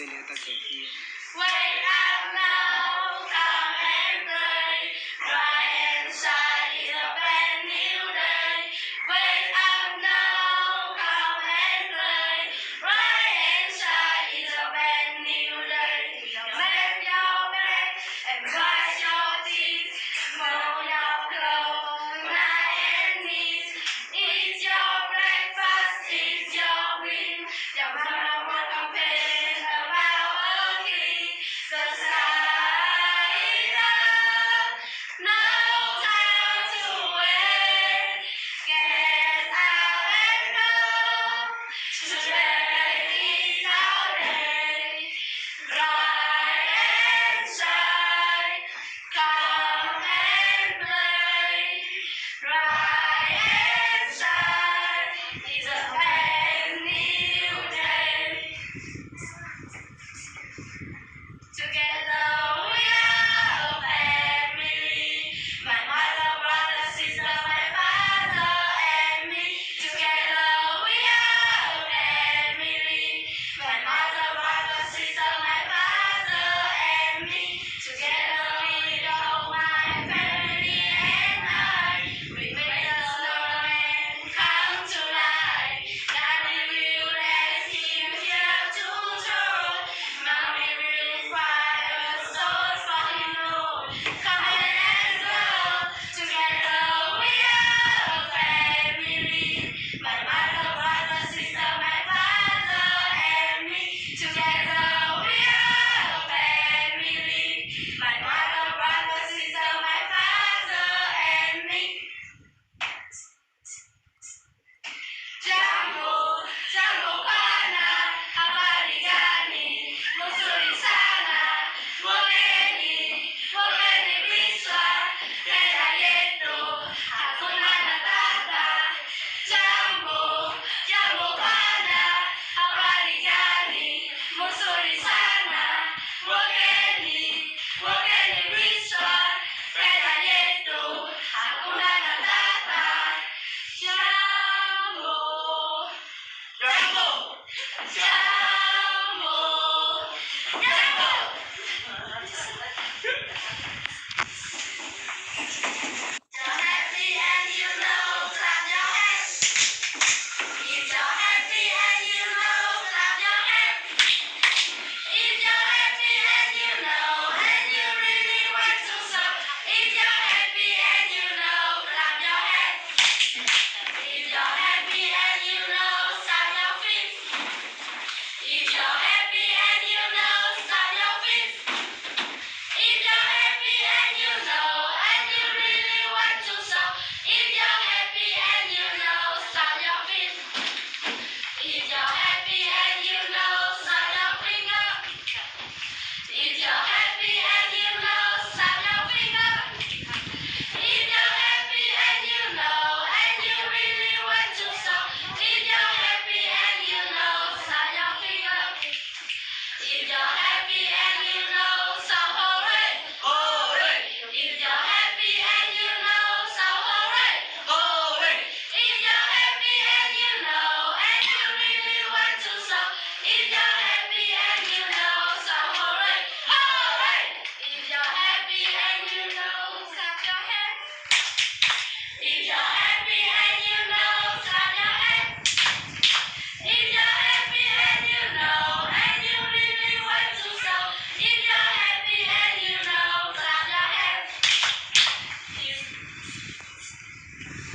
Wake up now, come and play. Rise and shine, it's a brand new day. Wake up now, come and play. Rise and shine, it's a brand new day. Make your bed and brush your teeth. Fold your clothes, nice and neat. Eat your breakfast, eat your wheat. Your mama won't complain about a kid. The sun is up, no time to wait. Get up and go. Today is our day. Rise and shine. Come and play. Rise and shine. It's a brand new day. Together we are a family. My mother, brother, sister, my father and me. Together we are a family. My mother, brother, sister, my father and me. Together we are my family and I. We made a snowman come to life. Daddy will let him here to draw. Mommy will fry a sword for him, Lord. Come and go. Together we are a family. My mother, brother, sister, my father and me. Together we are a family. My mother, brother, sister, my father and me. Jangx mbuo, jangx mbuo guaax naaic, haaix baac ninh jaa ninh, mbuo zuqc ninh saah naaic, mbuo gengh ninh, mbuo gengh ninh mbiv suax, gengh daaih yietc duqv, haaix zungv naaiv naaic daaih daaih. Jangx mbuo, jangx mbuo guaax naaic, haaix baac ninh jaa ninh, mbuo zuqc ninh saah naaic, mbuo gengh ninh, mbuo gengh ninh mbiv suax, gengh daaih yietc duqv, haaix zungv naaiv naaic daaih daaih. Jangx mbuo, jangx mbuo, jangx